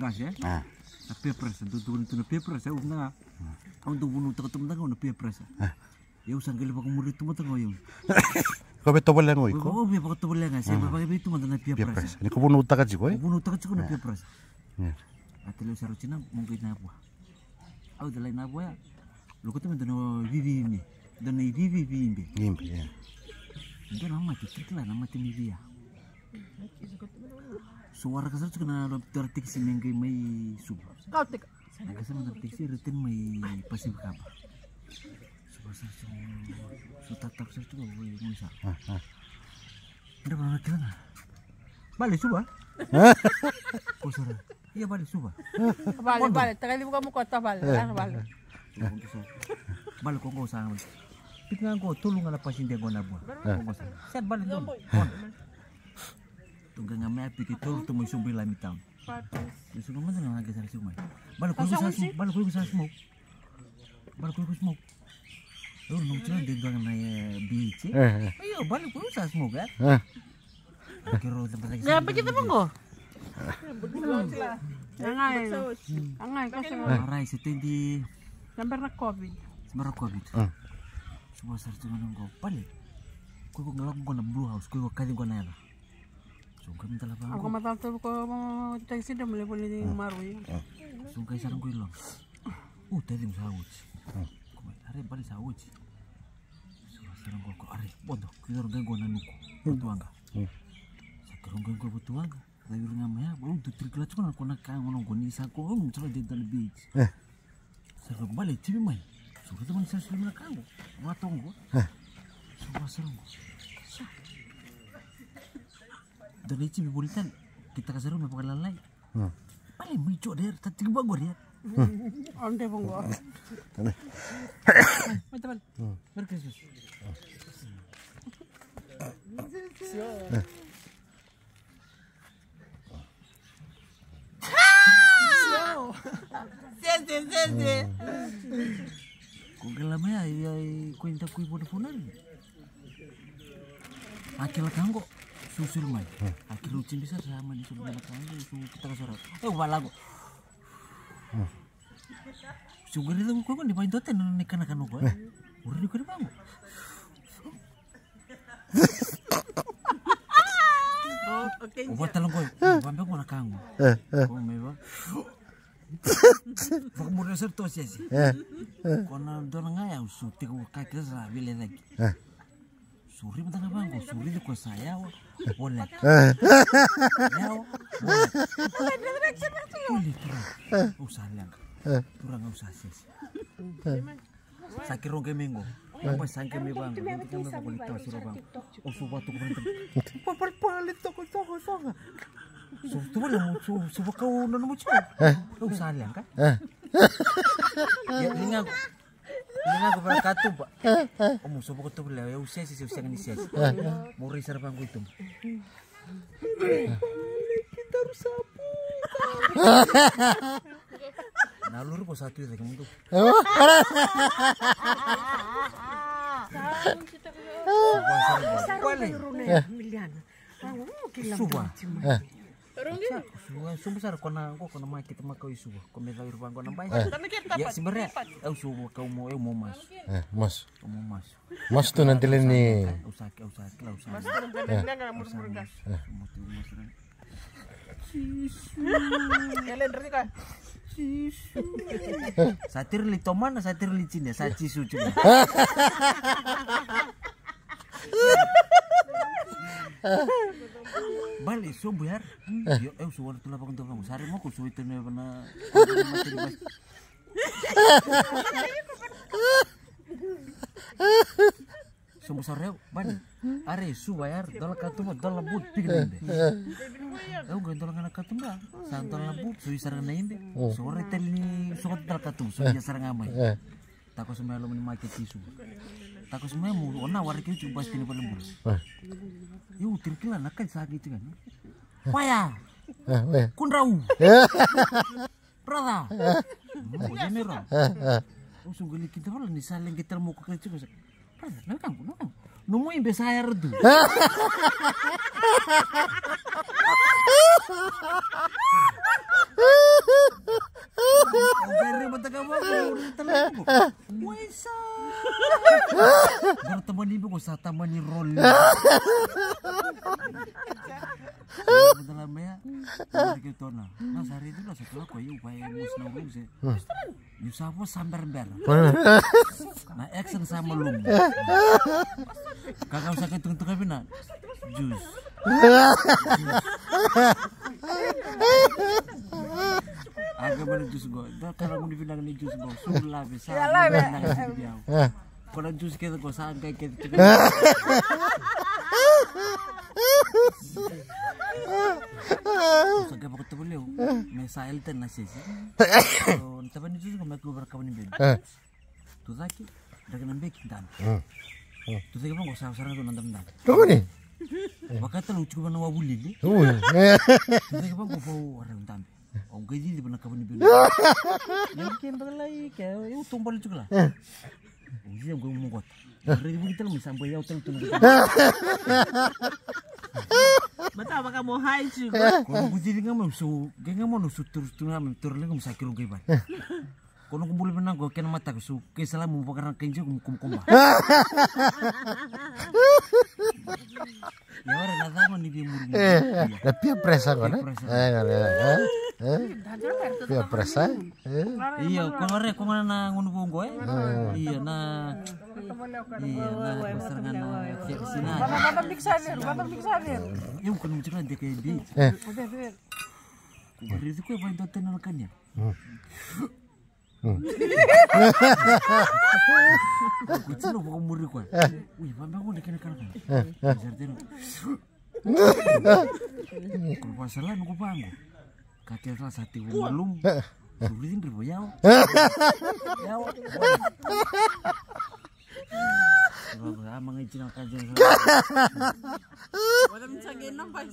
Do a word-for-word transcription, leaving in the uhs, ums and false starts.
Ase? A. Na peer pressure, dau tukuni tu na peer pressure, au na, au dau vunautaka tu mada ga na peer pressure. A. Au sa qai vakamuri tu mada ga au. Ko via tovolea ga iko? Au via vakatovolea ga, se vakaevei tu mada na peer pressure. Ni ko vunautaka tiko, e? Ko vunautaka tiko na peer pressure. A tale au sa rauti na, mo qai na vua. Au tale na vua ya. Loko tu me dua na vivi me. Dua na vivi me. Ibe, e. Dua na mate, kila na mate me via. So waraka sara tiko na lo tora tekisi me qai mai Suva. Kau teka. Na qai sara na tekisi e reteni mai Pasifikaba. Suva sara tiko, so tatap sara tiko, oi, oi, sa. A, a. Dra vana kila na. Bale Suva? Ko sara. Ia bale Suva. Bale, bale, taka livu ka mo kota bale. Ara bale. Bale ko qo sa. Pika ga qo tolu ga na passenger qo na vua. Ko qo sa. Sa bale donu. Tu ga ga me a piki tolu tu mai Suva i Lami town. Ni suka mada na ga sa sumai. Bale ko sa smoke. Bale ko sa smoke. Bale ko sa smoke. Io, no tira de dua na, e, beach, e? E, e. Io, bale ko sa smoke, e? E. Kero de bale. Ya, bagi de bongo. Angai. Angai, ko sa. Arai, se tendi. Sambar na covid. Sambar na covid. Mm. Semua sara tu na qo. Bale. Ko ko ngala ko na blue house, ko ko kadi ko na ya. So qai matala vaqo. Au ka matala tu ko mo taxi de mo levu ni marui. So qai sara qo i loma. U, taciqu sa oti. Ko mai, are bale sa oti. So sara qo ko, are, bodo, ko i loma qai qo na nuku. Vatuwaqa. Sa kero qai qo vatuwaqa. Sa viri ga mai ya, bro, tu tiri kila tiko na ko na ka qo na qo ni sa ko, um, tiko de dala beach. Sa rau bale tivi mai. So rau tamani sa sulu na kango. Wa tongo. So wa sarongo. Sa. Dona i tivi voli tale. Kita ka saru me vakalalai. Bale mai jo der, ta tiki bago der. Onde bongo. Mai tabal. Merry Christmas. Sese, sese. Ko kila mai ai, ai, ko inda ko i Vodafone ari. A kila kango, susul mai. A kila u tibi sa sa mani sul mai na kango, su kita ka sora. E, u valago. Su gari da ko ko ni vai dote na ni kana kanu ko. Uri ni ko ni vango. O vata logo, vambe ko na kango. Ko me va. Vakamuri sara to sese. Ko na dona ga ya usu tiko ka kila sa vile daki. Suri mata na vango, suri ko sa yawa. Boleka. Yawa. Boleka. Boleka. Usa lenga. Turaga usa sese. Sa kiro qai mai qo. Oba sa qai mai vaqo. Qai mai vaqo ni tawasi ro vaqo. O so vatu ko vaqo. Papal pale toko toko soga. So tu vale mo so so vakau na mo tiko. O sa leqa. Ia ni ga. Ni ga ko vaka tuba. O mo so vaka tuba le. O sesi se o sega ni sesi. Mo rei sara vaqo i tuba. Na lori ko sa tu i cake mudu. Suva. Suva, suva sara kona qo kona makete makau i Suva. Ko me cau i Ruva qo na bai. Ia sibare, au Suva kau mo, eu mo masu. Masu. Au mo masu. Masu tu na dela ni. Au sa, au sa, au sa. Masu tu na dela ni, na, na, murmur gas. Jisu. Ele drika. Jisu. Sa tiri li tomana, sa tiri li cine, sa Jisu cine. Bale, sobu yar. Io, eu so wara tu la vakadua vangu. Sare mo ko so itu ne vana. Sobu sa reu, bani. Are, Suva yar, dola katuba, dola but, pigi na ibe. Eu qai dola ga na katuba, sa dola but, so i sara ga na ibe. So ora tale ni, so dola katuba, so ia sara ga mai. Tako so mai loma ni maketi i Suva. Tako so mai mu, ona wara keu tiko basi tini vale bula. Eu tiri kila na kai sa qai tiko. Waya! Kundrau! Brother. Mo jemera. O so gani kita wala ni sa lengi tara mo ko kati ko sa. Brother, na kangu, na kangu. No mo imbe sa yara tu. Dara tamani beko sa tamani rol. Dala mea. Mari ke tona. Na sa redi na sa kala ko yu pai mus na ruse. Niu sa vo sa berabera. Na action sa malumu. Kakau sa kai tukutuku vina. Juice. Aga mana juice go. Da kala muni vinaka ni juice go. Su lave sa. Vinaka ni biau. Ko na juice kece ko sa qai kece tiko. Sa qai vakatovoleu me sa elita na sese. Ko na tava ni juice ko me ko vara kava ni beki. Tucake, draki na beki dabe. Tucake vaqo sa sara tu na dabe dabe. Tokoni. Vakatala u tiko vana wavulili. Tucake vaqo vau ora dabe. Au qai cici vana kava ni beki. Ia ke beka lai ke, eu tombole tiko la. Au zia qo mugota. Redi vuki tale mo sa boi au tale tunu. Mata vaka mo hai tiko. Ko na kuciri ga mo so, ke ga mo no so turu turu ga mo turu le ga mo sa kiro qai vale. Ko na kubulu vina qo kena mata ko so ke sala mo vakara kai jiko mo kum kumba. Ia ora na cama ni via muri muri. Eh, na peer pressure qo, ne? Peer pressure. Eh, qo, eh, eh. Peer pressure. Eh? Io, ko gare, ko gare na gunu vou qo, eh? Io, na. Io, na ko sara ga na sina. Vata, vata miksa neru, vata miksa neru. Io, ko nu tiko na deke bi. Eh. Ko gare ko vai dota na kania. Ko tino ko muri ko. Ui, vamba ko deke na kana kana. Sara tino. Ko pasala no ko pango. Kati asa sa tiko malumu. Suri dindri vo yau. Yau. Ama ngai tina kaja. Wala mchage namba.